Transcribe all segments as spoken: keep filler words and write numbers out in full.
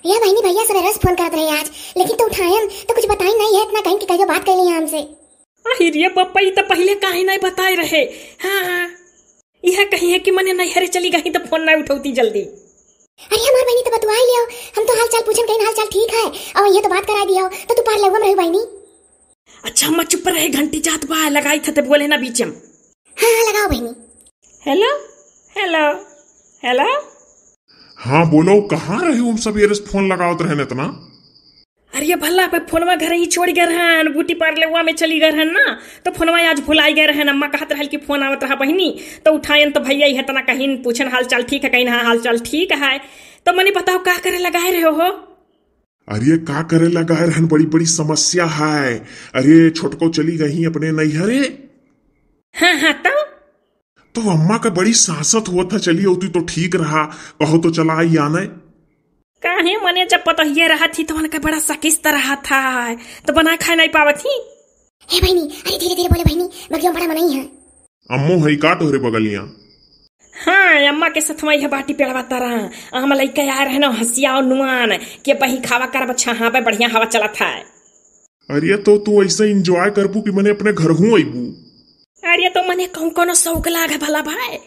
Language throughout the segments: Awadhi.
या बहिनी, भइया सबेरे से फोन करत रहे आज, लेकिन तो उठायन तो कुछ बताइन नाहीं है, इतना कहिन कि कहियो बात कइली है हमसे। अरे रे पप्पा, ई तो पहिले काहे नाहीं बताए रहे। हाँ, हाँ। यह कही है कि मने नैहरे चली गई तो फोन नाहीं उठौती जल्दी। अरे हमार बहिनी, तो बतुआई लियो, हम तो हाल चाल पूछन कहिन, हाल चाल ठीक है, और ये तो बात कराई दियो, तो तू पार्लरवा में रही बहिनी। अच्छा अम्मा चुप रहे, घंटी जात बा, लगाई था तब बोले ना बीच में। हाँ, हाँ, लगाओ बहिनी। हेलो, हेलो, हेलो। हाँ बोलो, कहाँ रहे हो? हम सबेरे से फोन लगावत रहन इतना। अरे भला पे फोनवा घर ही छोड़ गए रहन, ब्यूटी पार्लरवा में चली गए रहन ना, तो फोनवा आज भुलाई गए रहन। अम्मा कहत रहल कि फोन आवत रहा बहिनी, तो उठायन तो भइया इहे तना कहिन, पूछन हाल चाल ठीक है, कहिन हाँ हाल चाल ठीक है। तो मने बताओ का करे लगाए रहे हो? अरे का करे लगाए रहन, बड़ी बड़ी समस्या है। अरे छोटको चली गई अपने नैहरे। हाँ, हाँ, तब? तो अम्मा का बड़ी सासत हुआ था, चली होती तो ठीक रहा, कहो तो चला आई आने। काहे मने जब पतोहिए रहा थी तो उनका बड़ा सकिस्त रहा था, तो बना खाए नाहीं पावत ही। हे बहिनी, अरे धीरे धीरे बोले बहिनी, बगिया में बड़ा मनई है। अम्मो है का तोहरे बगलिया? हाँ, अम्मा के सथवा यह बाटी पेड़वा तरा, हम लइका आए रहे ना हंसिया और नुआन, के बही खावा कर बच्चा, हाँ बे बढ़िया हवा चलत है। अरे तो तू ऐसे enjoy करबू कि मने अपने घर हूँ अइबू? अरे तो मने कहूँ कोनो शौक लाग है भला भाई?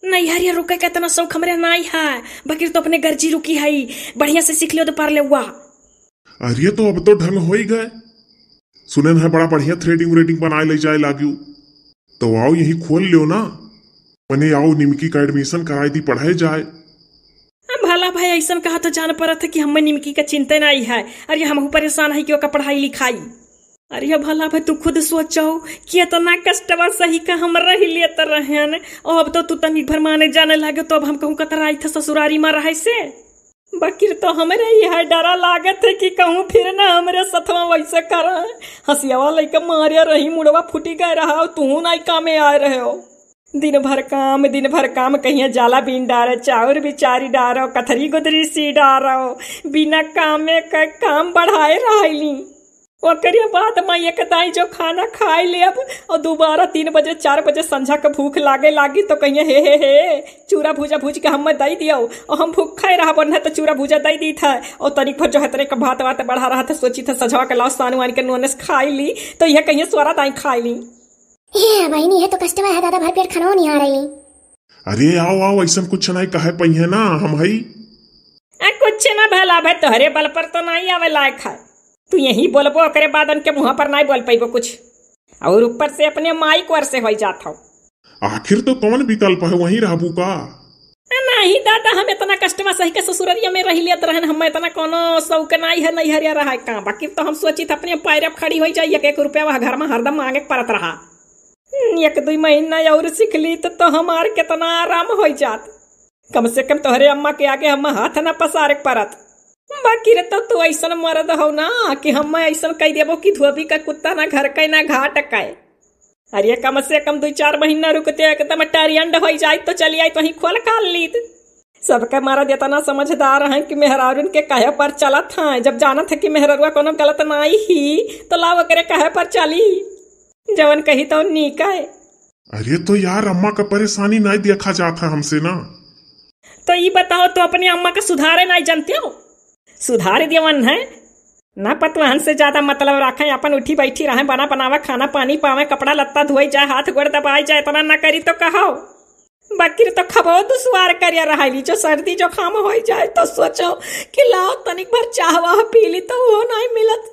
नहीं यार, ये रुके के इतना शौक हमरे नाहीं है, बकिर तो अपने गर्जी रुकी है, बढ़िया से सीख लियो तो पार्लरवा। अरे तो अब तो ढंग हो ही गए, सुने है बड़ा बढ़िया threading व्रेडिंग बनाए ले जाए लाग्यू, तो आओ यही खोल लियो ना, मने आओ निमकी का admission कराए दी, पढ़ाए जाए। अब भला भाई ऐसन कहा तो जान परत है कि हमें निमकी का चिंता नाहीं है, अरे हमहू परेशान है कि ओका पढ़ाई लिखाई। अरे भला भाई तू खुद सोचो कि इतना कष्टवा सही का हम रह लेत रहन, और अब तो तू तनिक भर माने जाने लागे तो अब हम कहूँ कतराई था ससुरारी में रहे से। बकिर तो हमरे यह डरा लागत है कि कहूँ फिर ना हमरे सथवा वैसे करा। हंसियावा लइका मारे रही, मुड़वा फूटी गए रहा और तू नाहीं कामे आए रहे हो। दिन भर काम, दिन भर काम, कहिया जाला बीन डारे, चाउर बिचारी डारो, कथरी गुदरी सी डारो, बिना कामे का काम बढ़ाए रहली। ओकरे बाद मैं एक दाई जो खाना खाए लेब और दोबारा तीन बजे, चार बजे संझा के भूख लागे लागी तो कहिए, "हे, हे, हे, चूरा भूजा भूज के हमें दई दियो।" और हम भूखा ही रहब, न तो चूरा भूजा दई दी था। और तनिक भर जो है तरे का भात वात बढ़ा रहा था, सोची था सझवा के लाओ सानू आन के नोने से खाई ली, तो यह कहिए, "सोरा दाई खाई ली।" ए बहिनी, है तो कष्टवा है दादा, भर पेट खानो नहीं आ रही। अरे आओ, आओ, ऐसन कुछ नहीं कहे पइहे ना, हम हई। आ, कुछ ना भला भाई, तोहरे बल पर तो नहीं आवे लायक है। तू यही बोलबो, ओकरे बाद उनके मुँह पर नहीं बोल पइबो कुछ। और ऊपर से अपने माई कोर से होई जात हो। आखिर तो कौन विकल्प है, वहीं रहबू का? नहीं दादा, हम इतना कष्टवा सही के ससुररिया में रह लेत रहन, हम इतना कोनो शौक नहीं है नैहरिया रहा का। बाकी तो हम सोचित अपने पैर अब खड़ी होई जाई, एक एक रुपया वह घर में हरदम मांगे के परत रहा। हम्म, एक दुई महीना और सीख ली तो, तो हमार कितना आराम होई जात। कम से कम तोहरे अम्मा के आगे हम हाथ ना पसारे के परत। बाकी रे तो तू ऐसन मर्द हो ना कि हम ऐसन कह देबो कि धोबी का कुत्ता ना घर का ना घाट का। अरे कम से कम दुई चार महीना रुकते, एकदम टरियंड होई जाइत तो चली आई, तो ही खोल खाल लीत। सबके मर्द इतना समझदार हैं कि मेहरारून के कहे पर चलत हैं। जब जानत है कि मेहररुआ कोनो गलत नाई ही, तो लाओ ओकरे कहे पर चली, जवन कही तो नीक है। अरे तो यार, अम्मा का परेशानी नाई देखा जात है हमसे ना। तो ई बताओ, तो अपने अम्मा का सुधारे नाई जानते हो? सुधारे देवन है ना, पतवाहन से ज्यादा मतलब रखें, अपन उठी बैठी रहें, बना बनावा खाना पानी पावे, कपड़ा लत्ता धोई जाए, हाथ गोड़ दबाई जाए, इतना ना करी तो कहो। बकिर तो खबो दुश्वार करिया रहली, जो सर्दी जुकाम होई जाए तो सोचो कि लाओ तनिक भर चाह वाह पी ली, तो वो नहीं मिलत।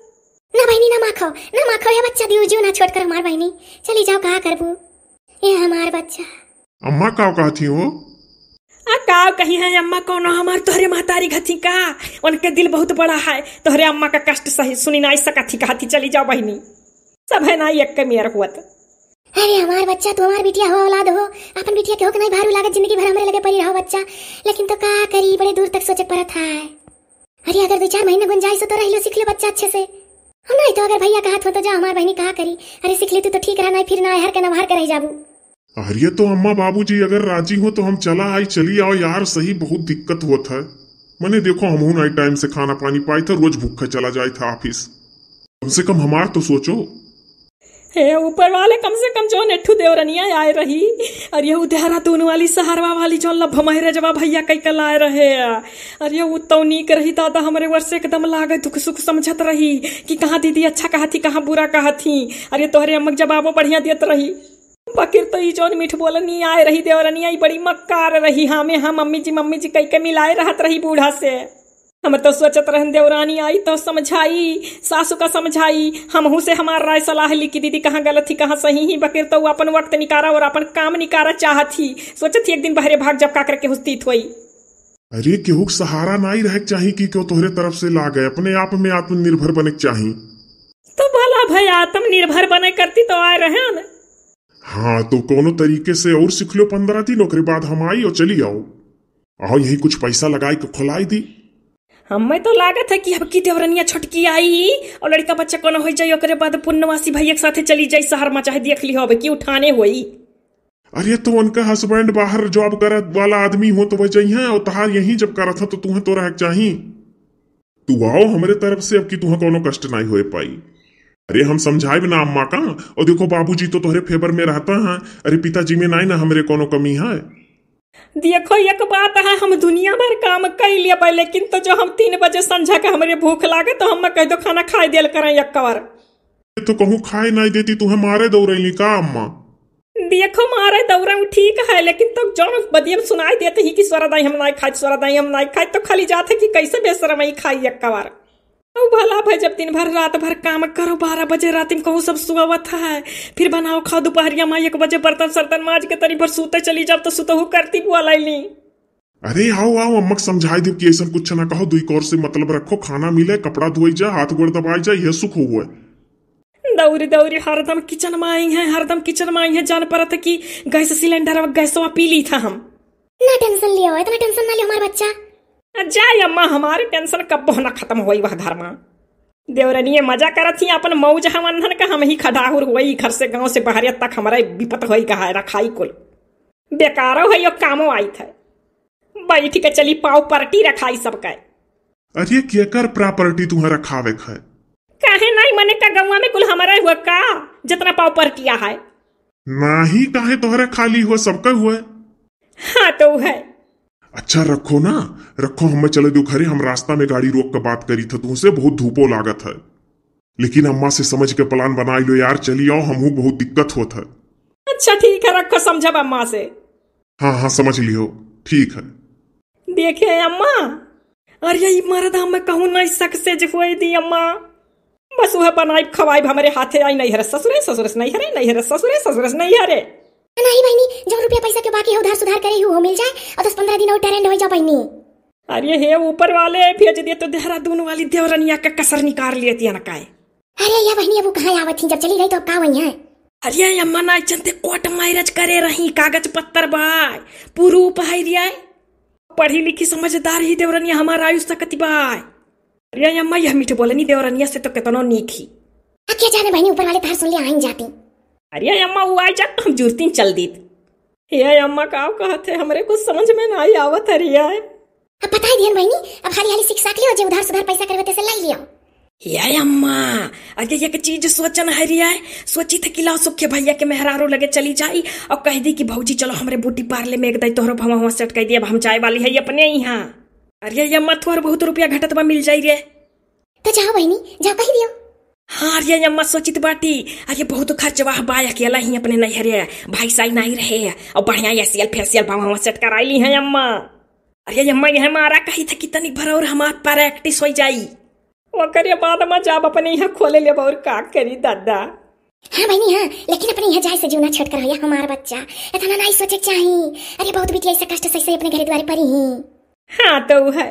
ना बहिनी, ना माखो, ना माखो, ये बच्चा दियो जो ना छोट कर हमार बहिनी, चली जाओ, का करबू ये हमार बच्चा। अम्मा का कहती हो? आ का कही है अम्मा, कोनो हमार तोहरे महतारी घथी का? उनके दिल बहुत बड़ा है, तोहरे अम्मा का कष्ट सही सुनी नहीं सकत ही, कहती चली जाओ बहिनी, सब है ना एक के मेर हुआ तो। अरे हमार बच्चा, तू हमार बिटिया हो, औलाद हो, अपन बिटिया के होक नहीं भारू लागत, जिंदगी भर हमरे लगे पड़ी रहो बच्चा। लेकिन तो का करी, बड़े दूर तक सोचे परत है। अरे अगर दो चार महीने गुंजाइश हो तो रह लो, सीख लो बच्चा अच्छे से। हम नहीं तो अगर भैया कहत हो तो जा, हमार बहिनी कहा करी। अरे सीख ली तू तो ठीक रहा, नहीं फिर ना हर के ना बाहर के रह जाबू। अरे तो अम्मा बाबूजी अगर राजी हो तो हम चला आई, चली आओ यार, सही बहुत दिक्कत होत है। मने देखो हमहू नहीं टाइम से खाना पानी पाई था, रोज भूखा चला जाए था ऑफिस। कम से कम हमार तो सोचो। हे ऊपर वाले, कम से कम जौन एठू देवरनिया आए रही, अरे उ देहरादून वाली, सहरवा वाली, जौन लभ महाराजवा भैया कई के लाए रहे, अरे उ तौ नीक रही दादा, हमरे ओर से एकदम लागे दुख सुख समझत रही कि कहाँ दीदी अच्छा कहत ही, कहाँ बुरा कहत ही। अरे तोहरे अम्मा के जवाबो बढ़िया देत रही। बाकिर तो ई जौन मीठ बोलनी आए रही देवरनिया, ई बड़ी मक्कार रही। हाँ में हाँ, मम्मी जी, मम्मी जी कई के मिलाए रहत रही बूढ़ा से। हम तो सोचत रहन देवरानी आई तो समझाई, सासू का समझाई, हमहू से हमार राय सलाह ली कि दीदी कहाँ गलत ही, कहाँ सही ही। बाकिर तो उ अपन वक्त निकारा और अपन काम निकारा चाहत ही। सोचत ही एक दिन बहरे भाग जब का करके हुस्तीत होई। अरे केहू के सहारा नाई रहे के चाही कि केहू तोहरे तरफ से लागे, अपने आप में आत्मनिर्भर बने के चाही। तो भला भाई आत्मनिर्भर बने करती तो आए रहन। हाँ, तो कौनो तरीके से और सीख लो पंद्रह दिन, ओकरे बाद हम आई और चली आओ। आओ, यही कुछ पैसा लगाई के खोलाई दी। हमें तो लागत है कि अब की देवरनिया छोटकी आई और लड़का बच्चा कोनो हो जाई, ओकरे बाद पुण्यवासी भैया के साथे चली जाई शहर में, चाहे देख ली हो अब की उठाने होई। अरे, तो उनका हस्बैंड बाहर जॉब करत वाला आदमी हो तो वह जइहें, और तहार यहीं जब करत ह तो तुहें तो रहे के चाही। तू आओ हमरे तरफ से, अब की तुहें कोनो कष्ट नाई होए पाई। अरे, हम समझाइब ना अम्मा का, और देखो बाबूजी तो तोहरे फेवर में रहता है, अरे, पिताजी में नाई ना हमरे कोनो कमी है। देखो, एक बात है, हम दुनिया भर काम कई लेबै, लेकिन तो जो हम तीन बजे संझा के हमरे भूख लागे तो हम कह दो खाना खाए देल करें एक कवर। ये तो कहूँ खाए नाई देती, तुहें मारे दौड़ैली का अम्मा? देखो, मारे दौड़े उ ठीक है, लेकिन तो जौन बदियम सुनाई देते ही कि "स्वरा दाई हम नाई खाई, स्वरा दाई हम नाई खाई", तो खाली जात है कि कैसे बेशरम ही खाई एक कवर। अब भला भाई, जब दिन भर रात भर काम करो, बारह बजे रात में कहूँ सब सुआवत है, फिर बनाओ खाओ, दोपहरिया में एक बजे बर्तन सर्तन माज के तनी भर सूते चली जाओ तो सुतहु करती बुआ लैली। अरे आओ आओ, अम्मा के समझाई देब कि ऐसन कुछ ना कहो, दुई कौर से मतलब रखो, खाना मिले, कपड़ा धोई जा, हाथ गोड़ दबाई जा, यह सुख हुए। दौरी दौरी हरदम किचन में आई है, हरदम किचन में आई है, जान परत है कि गैस सिलेंडर और गैसवा पी ली था हम। ना टेंशन लियो, इतना टेंशन ना लियो हमार बच्चा। आ, जाए अम्मा, हमारे टेंशन कब्बो ना खत्म होई वह घर में। देवरनिये मजा करत ही, अपन मौज हवंधन का, हम ही खडाहुर होई, घर से गांव से बहरे तक हमारा विपत होई कहा रखाई कुल। बेकारो है यो कामो आई थे। बैठ के चली पाव परटी रखाई सबके। अरे केकर प्रॉपर्टी तुहें रखावे के है? काहे नाई मने का गौवा में कुल हमारा हुआ का, जितना पाव परटिया है? नाही, काहे तोहरे खाली हुआ, सबका हुआ है। हाँ तो है। अच्छा रखो ना, रखो, हमें चले दो घरे, हम रास्ता में गाड़ी रोक के बात करी था तुमसे, बहुत धूपो लागत है। लेकिन अम्मा से समझ के प्लान बनाई लो यार, चली आओ, हमहू बहुत दिक्कत होत है। अच्छा ठीक है, रखो, समझब अम्मा से। हाँ हाँ, समझ लियो, ठीक है। देखे अम्मा, अरे ई मर्द हम कहूँ नहीं सक्सेस होए दी अम्मा, बस वह बनाई खवाई हमरे हाथे आई नहीं हरे ससुरे, ससुरे से नहीं हरे, नहीं हरे ससुरे, ससुरे से नहीं हरे। नहीं बहनी, जो रुपया पैसा के बाकी है उधार सुधार करे ही वो मिल जाए और दस पन्द्रह दिन और टरेंड हो जाओ बहनी। अरे हे ऊपर वाले, भेज दिए तो देहरादून वाली देवरनिया का कसर निकाल लेती है ना काय। अरे या बहनी, अब वो कहाँ आवत ही, जब चली गई तो अब का वही है? अरे अम्मा ना चलते कोर्ट मैरिज करे रही, कागज पत्तर बाय, प्रूफ है रिया, पढ़ी लिखी समझदार ही देवरनिया हमारा आयुष सकती बाय। अरे अम्मा यह मीठ बोलनी देवरनिया से तो कितनो नीक ही। अब क्या जाने बहनी, ऊपर वाले तार सुन ले आइन जाती। अरे अम्मा वो आ जात तो हम जुरतीन चल दीत। हे अम्मा, का कहत है, हमरे कुछ समझ में ना आई आवत है रिया। अब बताई दिहन बहिनी, अब हाली हाली सीख साख लियो, जे उधार सुधार पैसा करवे ते से लाई लियो। हे अम्मा, अरे एक चीज सोचन है रिया, सोची थे कि लाओ सुखे भैया के मेहरारू लगे चली जाई और कह दी कि "भौजी चलो हमरे ब्यूटी पार्लर में, एक दाई तोहरो भवा हुआ सेट कर दिया, अब हम जाए वाली है अपने यहाँ।" अरे अम्मा, थोर बहुत रुपया घटत बा, मिल जाई रे। तो जाओ बहिनी, जाओ कही दियो। हाँ, अरे अम्मा सोचित बाटी, अरे बहुत खर्चवा बा, अकेला ही अपने नैहरे, भाई साई नहीं रहे, और बढ़िया एसियल फेसियल बाबा सेट कराई ली है अम्मा। अरे अम्मा यह मारा कही था कि तनी भर और हमार प्रैक्टिस हो जाई, ओकरे बाद में जाब अपने यहाँ खोले लेब और का करी दादा। हाँ बहिनी हाँ, लेकिन अपने यहाँ जाए से जीवना छट कर भैया हमार बच्चा, इतना नहीं सोचे के चाही। अरे बहुत बिटिया ऐसे कष्ट सही सही अपने घरे द्वारे परी ही। हाँ तो है।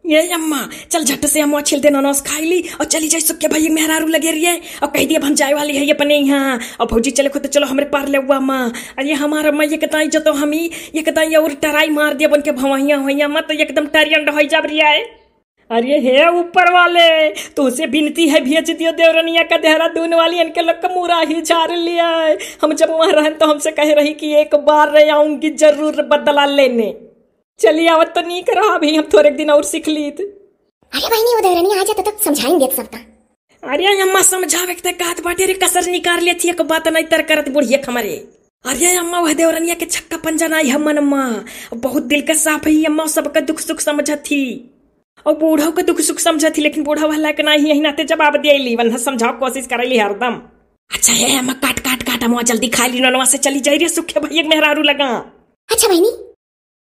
ये अम्मा, चल झट से अम्मा छिल दे ननौस खाई ली और चली जाए सुखे भाई मेहरारू लगे रहिए और कह दिए अब हम जाए वाली है अपने यहाँ। और भौजी चले को तो चलो हमरे पार ले हुआ अम्मा। अरे हमार अम्मा ये कताई जो तो हम ही ये कताई और टराई मार दिया बन के भवैया हुई अम्मा तो एकदम टरियन हो जाब रही है। अरे हे ऊपर वाले, तुझसे विनती है भेज दियो देवरनिया का देहरादून वाली इनके लोग का मुरा ही झाड़ लिया है। हम जब वहाँ रहन तो हमसे कह रही कि एक बार रे आऊंगी जरूर बदला लेने। चली आवत तो नीक रहा, अभी हम थोड़े दिन और सीख लीत। अरे बहिनी, वो देवरनी आ जाए तो तक समझाइन देत सबका। अरे अम्मा, समझावे के ते कहत बाटे रे, कसर निकाल लेत ही, एक बात नहीं तर करत बुढ़िया के हमरे। अरे अम्मा, वह देवरनिया के छक्का पंजा नाई है मन अम्मा, बहुत दिल के साफ है अम्मा, सबका दुख सुख समझत ही। और बूढ़ो के दुख सुख समझत ही, लेकिन बूढ़ा वाला के नाई, यही नाते जवाब दे ली, वरना समझाओ कोशिश करे ली हरदम। अच्छा हे अम्मा, काट काट काट, अम्मा जल्दी खा ली, ननवा से चली जाई रे, सुखे भैया के मेहरारू लगा। अच्छा बहिनी,